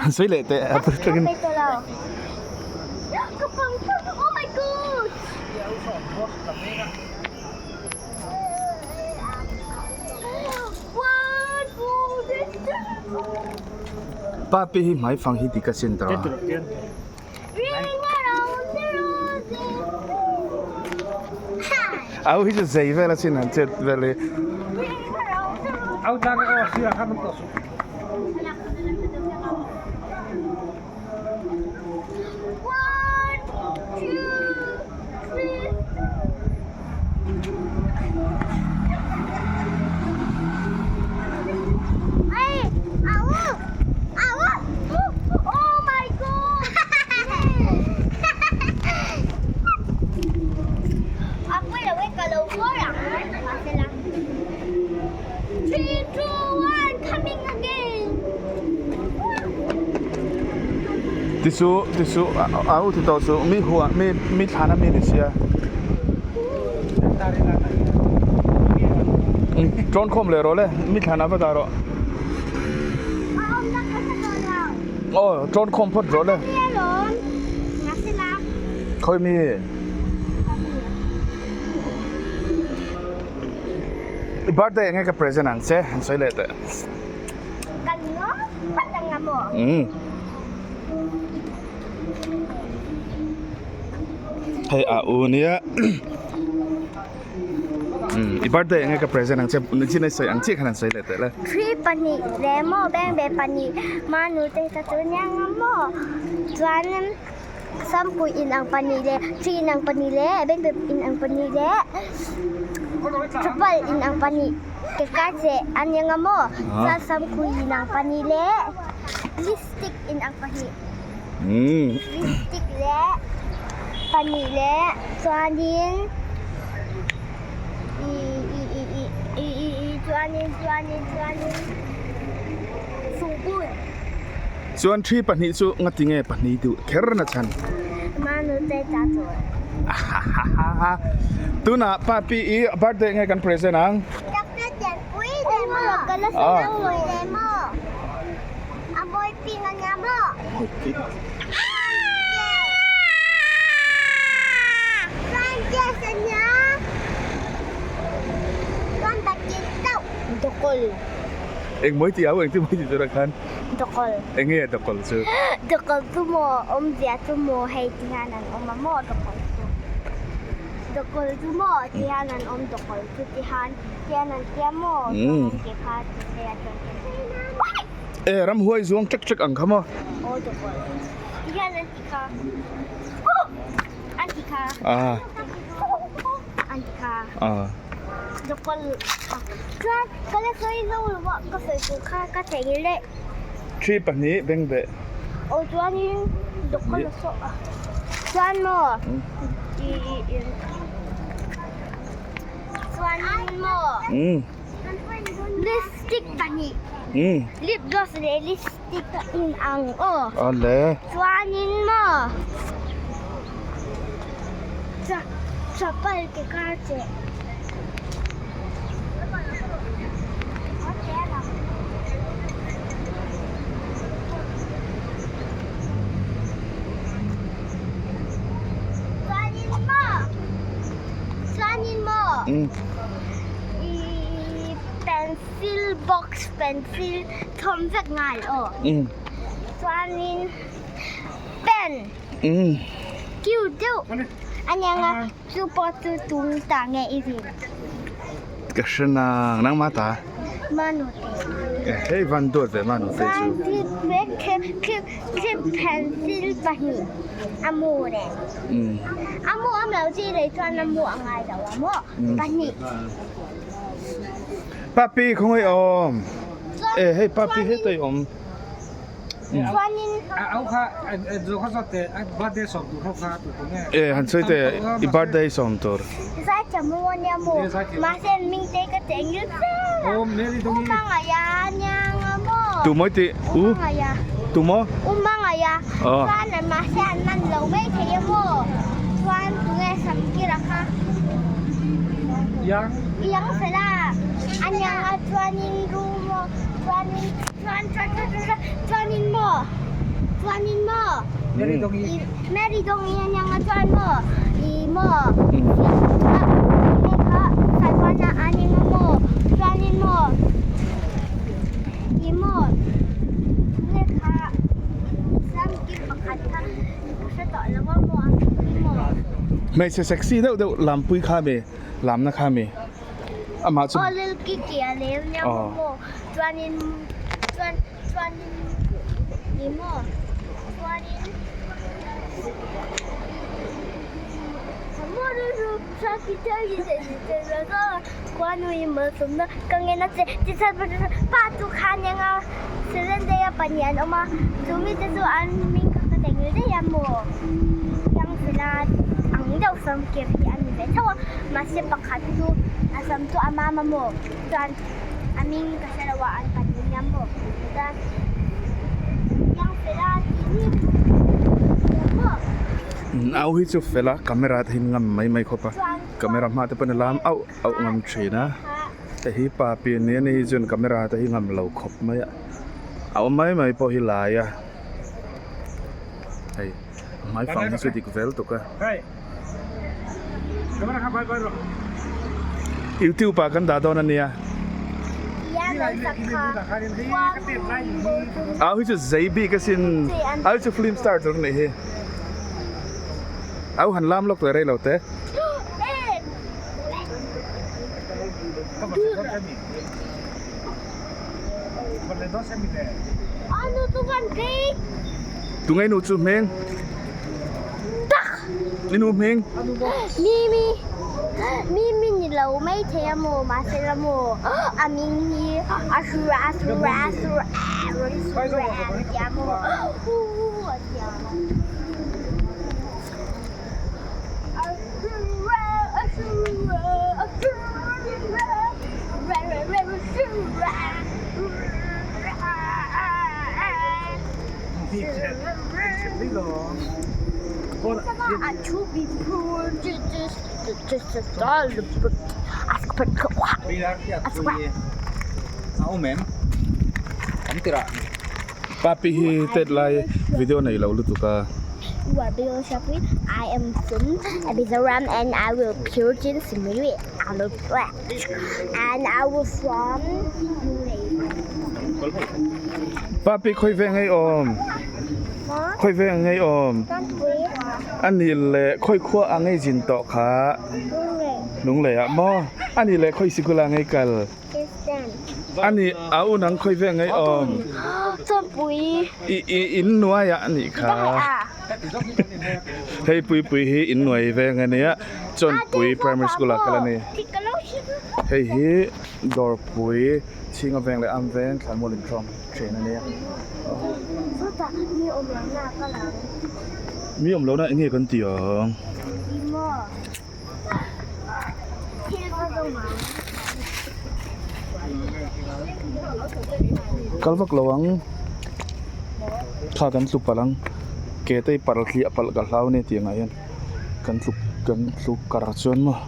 Han sawi leh teh a tangin. Papi hi hmaifang hi dik asin tawh a. Au hi chu zei vel asin an chet vel hi. Ti suh ti suh au ti tawh suh mi huah mi mi thlan a mi ni sia tawn khawm leh rawh le mi thlan a va dah rawh aw tawn khawm phawt rawh le khawi mi. I birthday enge ka present ang che an sawi leh teh. Kan ngawt phawt ang a maw? Umm. Hei a u nia. Umm i birthday enge ka present ang che nichin a i sawi ang chiah khan an sawi leh teh le. Three pahnih leh maw beng ve pahnih manu te ka chu nia nga maw chuan Sampui in ang pahnih leh thi in ang pahnih leh bengbeh in ang pahnih leh chapal in ang pahnih ke kar che a ni ang a maw chuan sampui in ang pahnih leh lipstick in ang pahnih lipstick leh pahnih leh chuanin ih ih ih ih ih ih ih chuanin chuanin chuanin sungpun. Chuan thi pahnih chu ngati nge pahnih duh kher na chhan? Tunah Papi i birthday nge kan present ang? Engmawi tih au engtin mawi tih tur ah khan? Dawkawlh. Enge dawkawlh chu? Dawkawlh chu maw awmzia chu maw hei ti hian an awm a maw dawkawlh chu. Dawkawlh chu maw ti hian an awm dawkawlh chu ti hian tian an tia maw chuan an ke kha ti phei a chuan ke E ramhuai zuang ṭek ṭek ang kha maw? Aw dawkawlh ti hian an ti kha an ti kha an ti kha. Chuan ka la sawi zo lo a, ka sawi tur kha ka thei leh. Thi pahnih beng beh. Aw chuanin doctor la saw a. Chuan maw chuanin maw lipstick pahnih lip gloss leh lipstick a inang aw. Awle. Chuanin maw chapal ke kar cheh. Chuanin maw i pencil box pencil thawm vek ngai aw. Chuanin pen cute deuh a nia nga chu pawh chu tum ta nge i rin. Ka hre nang nangmah ta. Manu te. Hei van duat ve manu te chu. Chuan clip clip clip pencil pahnih a mu nen. A mu awm lo chi lei chuan a mu a ngai lo a maw pahnih. Papi khawngaih awm. E hei papi hetah i awm. Chuanin E han sawi teh i birthday sawm tur. Tu mawi tih u tu maw. Aw. Chuanin maw Mary Dawngi a nia nga chuan maw i maw nge kha Saiwana a nia nga maw chuanin maw i maw nge kha Samki pakhat kha ka hre tawh lo a maw a i maw. Hmeichhe sexy deuh deuh lampui kha mi lamna kha mi amah chu. Aw Lil Kiki a lem nia maw chuanin chuan. Chuanin ni maw? Chuanin pa chu khan eng a children day a pahnih an awm a chu mite chu an hming kha ka teng daih a maw yang fela ang deuh sam kep hi a ni ve tho a mahse pakhat chu a sam chu a mam a maw chuan. A hming ka hre lo a, an pahnih nia maw? Chuan Yangfela tih hi maw? Au hi chu fel a, camera te hi ngam mai mai khawp a, camera hma te pawn a lam auh auh ngam thin a, hei hi pa pian ni a ni hi chuan camera te hi ngam lo khawp mai a, a awm mai mai pawh hi lai a, hei a hmaifang hi chu dik vel tuk a. Youtube ah kan dah dawn a nia. Au hi chu zei bik asin. Au hi chu film star tur anih hi. Au han lam lawk leh rei lo te. Tunge nu chu hming? I nu hming? Mimi Mimi ni lo mai thei a maw mahse la maw a ming hi a hru a hru a hru a rawn hru a tia maw hu hu a tia. Papi hi tet lai video nei lo lutuk a. I am from Mizoram and I will pure in Simiri I'm a black and I will from Papi khoi ve ngei awm khoi ve ngei awm ani le khoi khua a ngei zin tawh kha Lunglei ah maw ani le khoi sikul ah ngei kal Ani a u nang khawi ve ngei awm. I i in nuai ah anih kha. Hei Puipui hi in nuai veng ania Chawnpui Primary School ah kal ani. Hei hi Dawrpui Chhinga veng leh Am veng Thlanmual inthlawm thin ania. Mi awm lohna enge kan tih ang? Kal vak lo ang kha kan tlu palh ang ke te hi parh hliah palh ka hlau a ni tih angah hian kan tlu kan tlu kar chuan maw.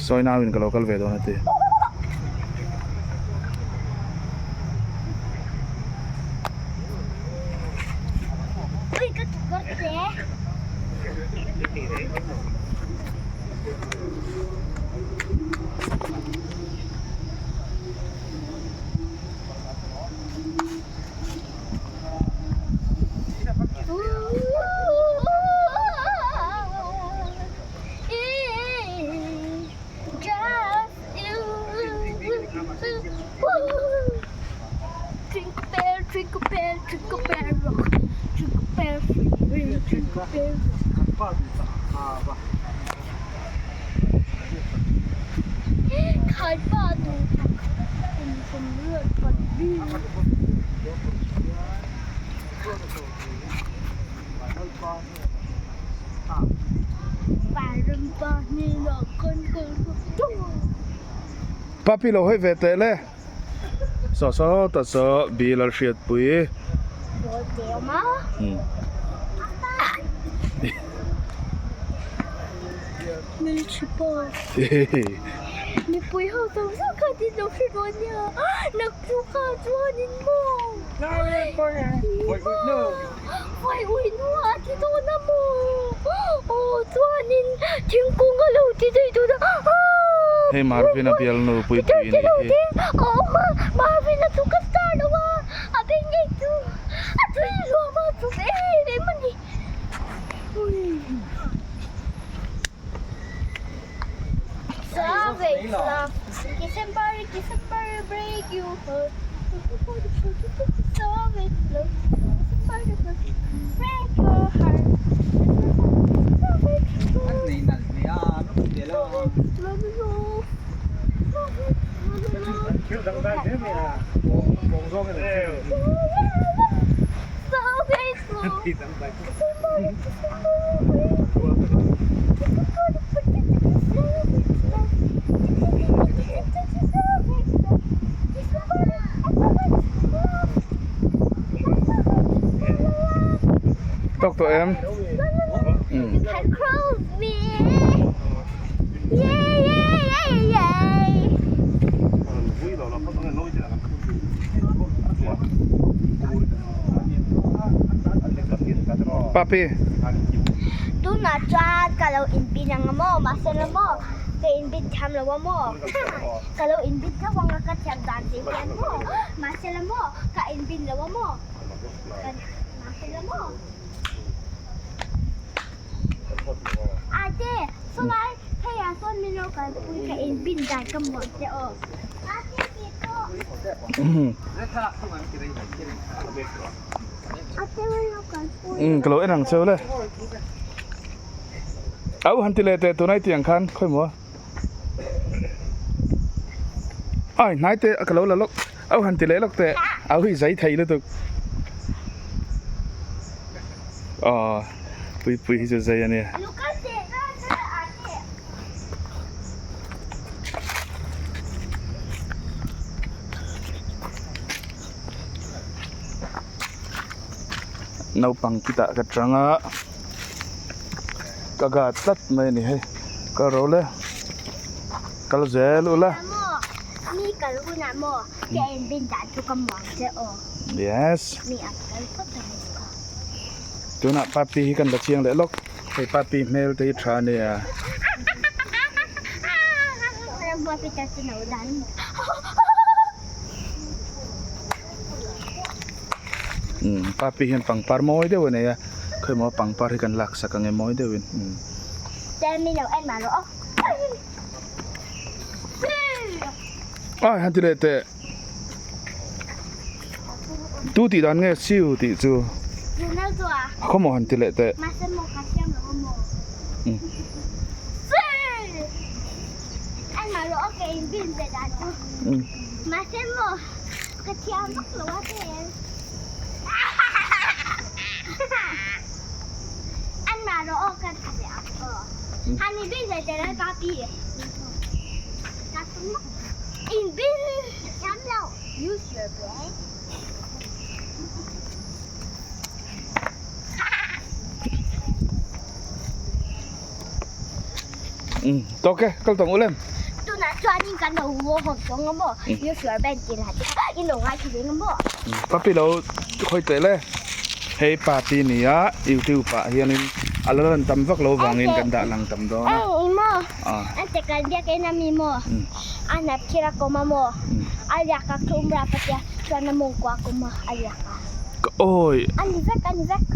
Sawi nauin ka lo kal ve dawn a ti. Papi lo hawi ve teh le. Saw saw ta saw Bill a hriatpui. Mipui ho zawng zawng kha tin lo hre dawn nia, naktuk kha chuanin maw? Vai ui nu a ti dawn a maw? Aw chuanin thingkung a lo ti daih dawn a, aaa. Hei Marvin a bialnu pui pui a nih hi. Aw Marvin a chu ka star lo a, a beng ngei chu a tui hluam a chuk em em a ni. Tawk tawh em? Papi. Tunah chuan ka lo inbin ang a maw? Mahse la maw? Ka inbin thiam lo a maw? Ka lo inbin tho ang a, ka thiam dan tih hian maw? Mahse la maw? Ka inbin lo a maw? Mahse la maw? Ate, sawlai pheiah sawn min lo kalpui ka inbin dan ka muang che aw. Ate, tih pawh. Umm ka lo en ang cheu le. Au han ti leh teh tunai tih ang khan khawi maw ai hnai te ka lo la lawk au han ti leh lawk teh au hi zai thei lutuk aw pui pui hi chu zai ania. Naupang kitah ka chang a ka gat tlat mai a ni hei kal ro le kal zel ula yes tunah papi hi kan la chiang leh lawk hei papi hmel te hi tha a nia. Umm papi hian pangpar mawi deuh a nei a khawi maw pangpar hi kan lak sak ang e mawi deuhin umm. Ai han ti leh teh tu tih dan nge siu tih chu khaw maw han ti leh teh. Umm tawk e kal tawng ulem. Tunah chuanin kan lo haw haw tawng a maw use your brain tih lah te kha i lo ngaithla reng a maw. Papi lo khawi teh le hei papi nia youtube ah hianin a la lan tam vak lo vangin kan dah lang tam dawn a. Eng i maw an te kal biak en ami maw a hnap thil a kawm a maw a liak a thum rap a tia chuan a mawngkua a kawm a a liak a. Ka awi. A ni vek a ni vek.